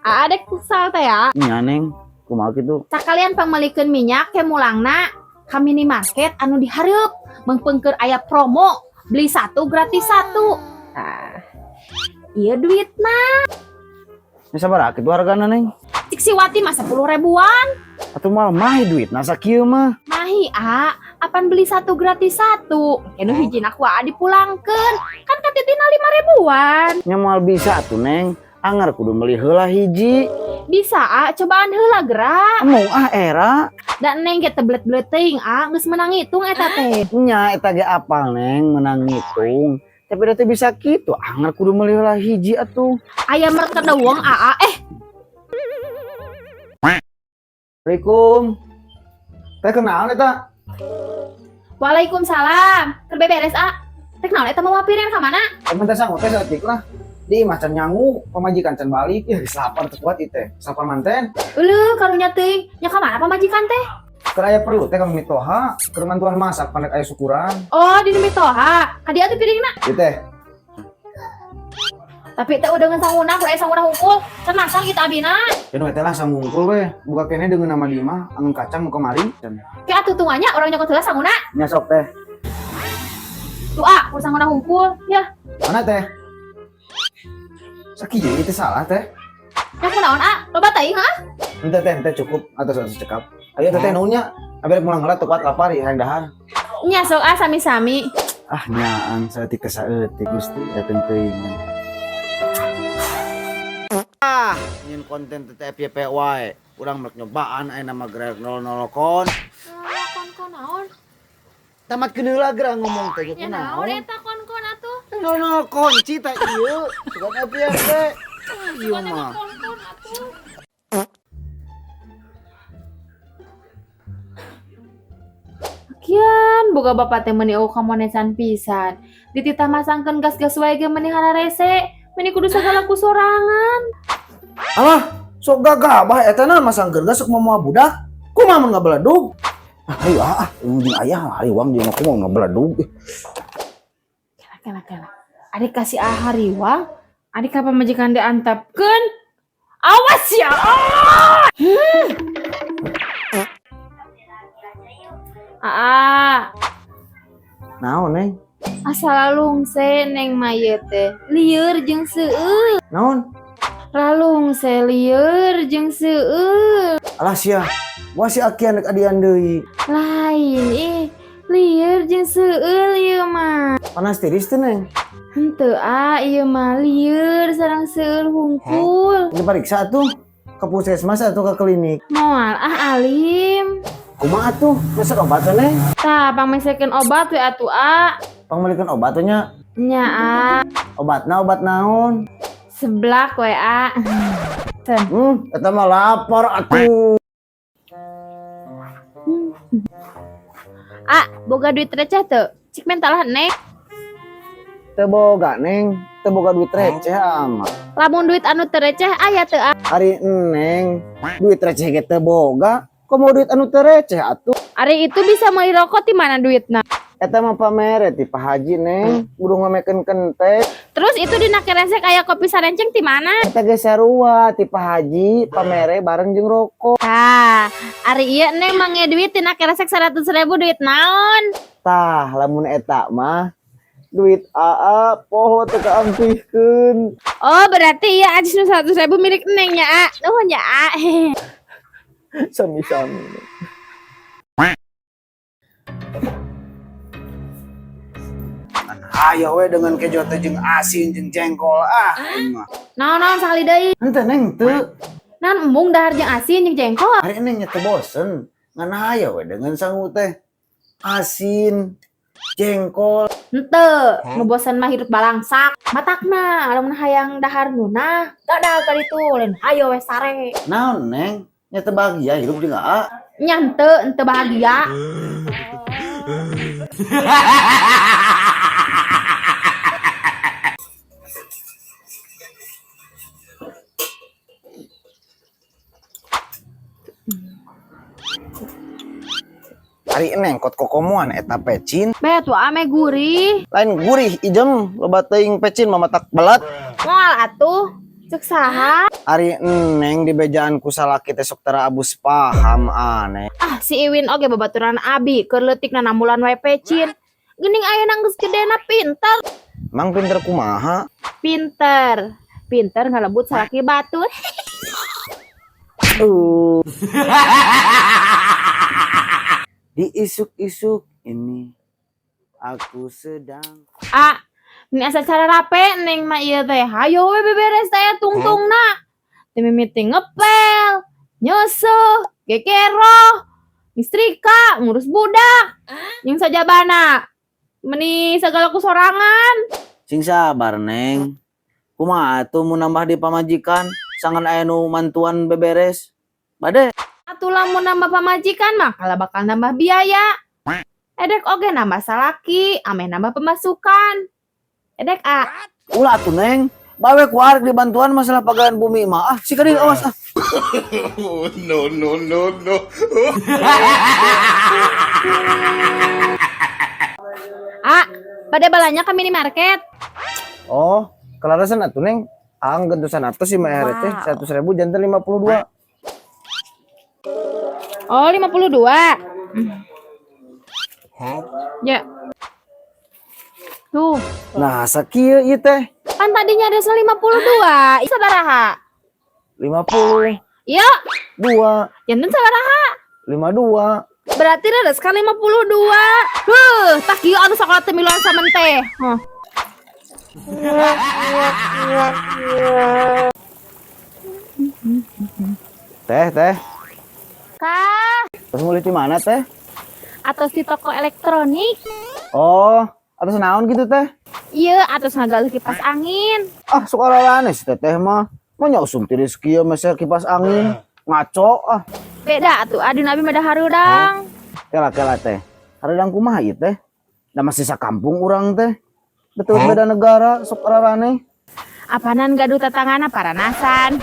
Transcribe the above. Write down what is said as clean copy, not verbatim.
Aa dek futsal teh ya. Nya, Neng, kumaha kitu? Sakalian pangmeulikeun minyak ke mulangna ka minimarket anu dihareup meungpeung keur aya promo beli satu gratis satu. Tah. Ieu duitna. Nya sabaraha kitu hargana, Neng? Cik si Wati mah 10 ribuan. Atuh moal mahi duitna sakieu mah. Mahi, A, apan beli satu gratis satu. Anu hijina ku Aa dipulangkeun. Kan katitina 5 ribuan. Nya moal bisa atuh, Neng. Anger kudu meuli heula hiji. Bisa, A, cobaan heula geura. Embung ah, era. Da Neng ge teu belet-belet teuing, A, geus menang ngitung eta teh. Nya eta ge apal, Neng, menang ngitung. Tapi da teu bisa kitu, anger kudu meuli heula hiji atuh. Aya merek kedeweng, Aa. Eh, Assalamualaikum. Teh, kunaon eta? Waalaikumsalam. Keur beberes, A. Rek naon eta mawa piring ka mana? Temen teh sangu teh saeutik lah. Di imah can nyangu, pamajikan can balik. Ih, geus lapar teu kuat ieu teh. Lapar manten. Euleuh, karunya teuing. Nya ka mana pamajikan teh? Keur aya perlu teh ka mitoha, keur mantuan masak pan rek aya syukuran. Oh, di mitoha. Ka dieu atuh piringna. Ieu teh. Tapi teh udah ngan sanguna, kudu aya sanguna hungkul. Can masang kita abina. Ya nu eta lah sangu hungkul we. Buka keneh dengan nama di imah, angon kacang nu kamari. Ke atuh tunganya urang nyokot heula sanguna. Nya sok, Teh. Tuh, A, kudu sanguna hungkul. Ya, Mana, Teh? Sakieu ieu teh salah, Teh. Nya kunaon, A? Loba teuing, ah? Henteu, Teh, henteu cukup atau satu cekap. Ayo, Teteh, nuhun nya. Abi rek mulang heula, teu kuat lapar ieu hayang dahar. Nya sok, ah, sami-sami. Ah, nyaan saeutik teh saeutik, Gusti, eta teuingan. Ah, nyin konten teh FYP wae. Urang rek nyobaan aya nama gerak 00 kon. Kon kon naon? Tamat heula geura ngomong teh. Ya naon eta kon kon atuh? 00 kunci teh ieu. Bukan FYP. Ah, ieu mah. Kon kon atuh. Kian boga bapak teh meuni eueuh kamonesan pisan. Dititah masangkeun gas-gas wae ge meuni hararese. Meuni kudu sagala ku sorangan. Alah, sok gagabah eta na masangkeun gas sok moal budak. Kumaha mun ngabeledug? Ah, ayo ah, ah, jeung ayah hariwang jeung aku mau ngabeledug. Kela kela kela. Adik kasih ah hariwang, adik ka pamajikan diantepkeun. Awas ya. Ah! Aa, Naon, Neng? Asa lalungse Neng mah ieu teh. Lieur jeung seueur. Naon? Lalungse lieur jeung seueur. Alah sia. Wah, si Akian rek adian deui. Lain ih, lieur jeung seueur ieu mah. Panas tiris teh, Neng? Henteu, ah, ieu mah lieur sareng seueur hungkul. Diperiksa tuh ke puskesmas atau ke klinik? Moal ah, alim. Kumaha tuh? Meser obat teh, Neng? Tah, pangmesekeun obat we atuh, ah. Pangmeulikeun obat teh nya. Nya, ah. Obatna obat naon? Seblak we, ah. Eta mah lapar atuh. Ah, boga duit receh teu? Cik menta lah, Neng. Teu boga, Neng, teu boga duit receh ama. Lamun duit anu teu receh aya teu, ah? Ari Neng, duit receh ge teu boga. Komo duit anu teu receh atuh? Ari itu bisa meuli rokok ti mana duitna? Eta mah pamere ti Pak Haji, Neng, kudu ngomekeun kentek. Terus itu dina keresek aya kopi sarenceng ti mana? Eta ge sarua ti Pak Haji, pamere bareng jeung rokok. Tah, ari ieu Neng mange duit tina keresek 100 ribu duit naon? Tah, lamun eta mah duit aa poho teu kaampihkeun. Oh, berarti ieu acis nu 100 ribu milik Neng nya, A. Nuhun ya, A. Sami-sami. Ayo we dengan kejo teh jeung asin jeung jengkol ah aing mah. Naon-naon sakali deui? Henteu, Neng, teu. Naon embung dahar jeung asin jeung jengkol? Ari Neng nya teu bosen. Ngan aya we dengan sangu teh asin jengkol. Henteu, nu bosen mah hirup balangsak. Matakna lamun hayang dahar ngeunah, gagal ka ditu lain hayo we sare. Naon, Neng? Nya teu bahagia hirup jeung aa? Nya henteu, henteu bahagia. Ari Neng kot kokomoan eta pecin. Be atuh ame gurih. Lain gurih ijem, loba teuing pecin mah matak belat. Moal atuh. Cek saha? Ari Neng dibejaan ku salaki teh sok tara abus paham, aneh. Ah, si Iwin oge babaturan abi keur leutik nambulan wae pecin. Geuning ayeuna geus gedena pinter. Mang pinter kumaha? Pinter. Pinter ngalebut salaki batur. Di isuk-isuk ini aku sedang Ah, ini asa cara rape Neng mah ieu teh. Hayo we beberes teh tungtungna. Teu mimiti ngepel, nyeuseuh, gegeroh, nyetrika, ngurus budak. Jeung sajabana. Meni sagala ku sorangan. Sing sabar, Neng. Kumaha atuh mun nambah di pamajikan sangan aya nu mantuan beberes. Bade. Atuh lamun nambah pamajikan mah kalah bakal nambah biaya. Edek oge nambah salaki, ameh nambah pemasukan. Edek a. Ulah atuh, Neng. Bawe ku arek dibantuan masalah pagawean bumi mah. Ah, si kadieu awas ah. Oh, no, no, no, no. Ah, pada balanya ke minimarket. Oh, kelarasan atuh, Neng. Ang gentusan atus sih mah teh 100.000 janten 52. Oh, 52. Ya. Tuh, Nah, sakieu ieu teh. Kan tadinya ada 52. Sabaraha? 50 Ya, 2 janten sabaraha? 52. Berarti leres kan 52. Huh, tah kieu anu sakola teh miluan samen teh. Huh. Teh, teh. Kah, Terus mulai di mana, teh? Atos di toko elektronik. Oh, atas naon gitu, teh? Iya, atos ngagaleuh kipas angin. Ah, sok ararane si teteh mah. Manya usum tiris kieu meser kipas angin. Ngaco ah. Beda atuh, adun abi mah da harudang. Kela kela, teh. Hareudang kumaha ieu teh? Da masih sakampung urang teh. Betul beda negara, sok ararane. Apanan gaduh tatangana paranasan.